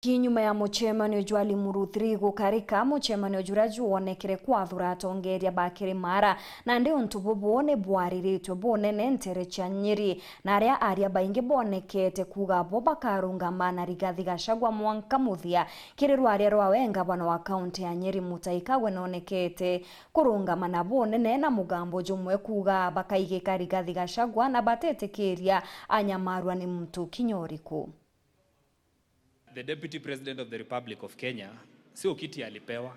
Kinyuma ya mucemanio jwa Limuru 3 gukarika, mucemanio juria juonekire kwathura atongeria ba kirimara na ndi untu bubu ni bwariritwe bunene ntere cia Nyeri, na aria aria baingi bonekete kuga bo bakarungama na Rigathi Gachagua mwanka muthia. Kiri rwaria rwawe, ngavana wa kaunti ya Nyeri Mutahi Kagwe nonekete kurungama na bunene na mugambo jumwe kuga bakaigika Rigathi Gachagua na batetikiria anyamarwa ni muntu kinyoriku. The Deputy President of the Republic of Kenya sio kiti alipewa.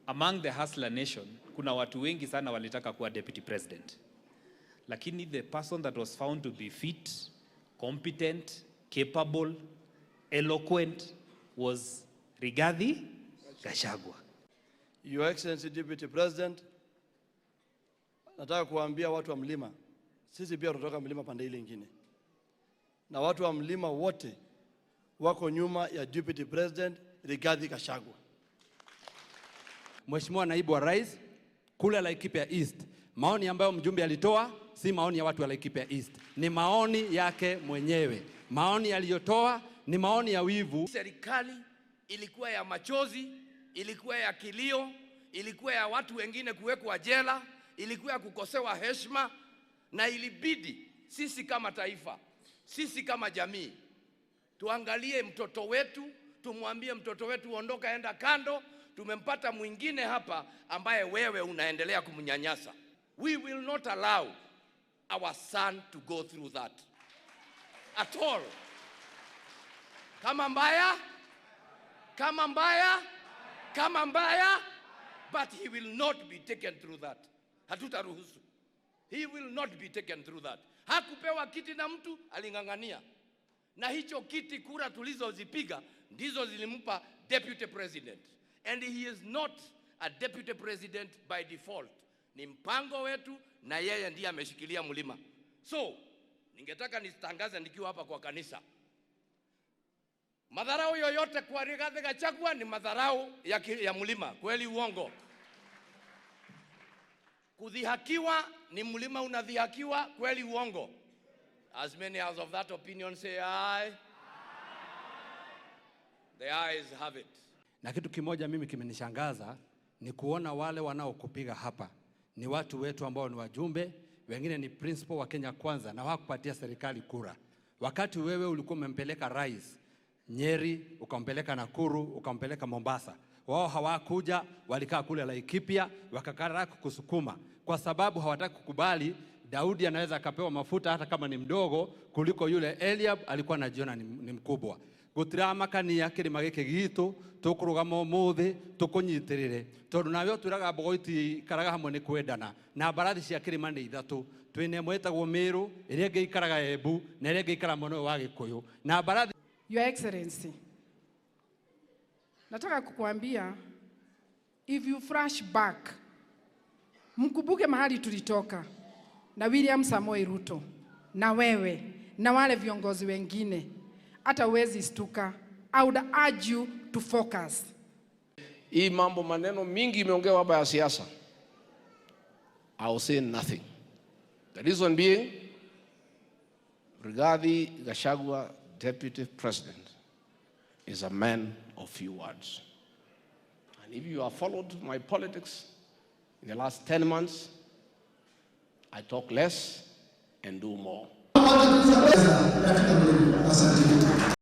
Among the Hustler Nation kuna watu wengi sana walitaka kuwa deputy president, lakini the person that was found to be fit, competent, capable, eloquent was Rigathi Gachagua. Your Excellency Deputy President, nataka kuwaambia watu wa mlima, sisi pia tunatoka mlima pande ile ingine, na watu wa mlima wote wako nyuma ya Deputy President Rigathi Gachagua. Mheshimiwa Naibu wa Rais, kule Laikipia East, maoni ambayo mjumbe alitoa si maoni ya watu wa Laikipia East, ni maoni yake mwenyewe. Maoni aliyotoa ni maoni ya wivu. Serikali ilikuwa ya machozi, ilikuwa ya kilio, ilikuwa ya watu wengine kuwekwa jela, ilikuwa ya kukosewa heshima, na ilibidi sisi kama taifa, sisi kama jamii tuangalie mtoto wetu, tumwambie mtoto wetu ondoka, enda kando. Tumempata mwingine hapa ambaye wewe unaendelea kumnyanyasa. We will not allow our son to go through that at all. Kama mbaya, kama mbaya, kama mbaya, but he will not be taken through that. Hatutaruhusu. He will not be taken through that. Hakupewa kiti na mtu, aling'ang'ania na hicho kiti. Kura tulizozipiga ndizo zilimpa deputy president, and he is not a deputy president by default. Ni mpango wetu, na yeye ndiye ameshikilia mlima. So ningetaka nitangaze nikiwa hapa kwa kanisa, madharau yoyote kwa Rigathi Gachagua ni madharau ya mlima. Kweli uongo? Kudhihakiwa ni mlima unadhihakiwa. Kweli uongo? As many as of that opinion say aye. The ayes have it. Na kitu kimoja mimi kimenishangaza ni kuona wale wanaokupiga hapa ni watu wetu ambao ni wajumbe, wengine ni principal wa Kenya Kwanza na hawakupatia serikali kura. Wakati wewe ulikuwa umempeleka rais Nyeri, ukampeleka Nakuru, ukampeleka Mombasa, wao hawakuja, walikaa kule Laikipia wakakataa kusukuma kwa sababu hawataki kukubali Daudi anaweza akapewa mafuta hata kama ni mdogo kuliko yule Eliab alikuwa anajiona ni mkubwa. Gutiramakania kirima giki gitu tukurugama umuthi tukunyitirire, tondu nawe utwiraga mbogo itikaraga hamwe ni kwendana, na mbarathi cia kirima ni ithatu. Twina ĩmwe ĩtagwo Meru, ĩrĩa ĩngĩ ikaraga Embu, na ĩrĩa ĩngĩ ikaraga mwena ũyũ wa Gĩkũyũ na mbarathi. Your Excellency, nataka kukuambia, if you flash back, mkumbuke mahali tulitoka na William Samoei Ruto na wewe na wale viongozi wengine, hata huwezi stuka. I would urge you to focus. Hii mambo maneno mingi imeongewa hapa ya siasa. I will say nothing. The reason being, Rigathi Gachagua, Deputy President, is a man of few words. And if you have followed my politics in the last 10 months, I talk less and do more. Asante.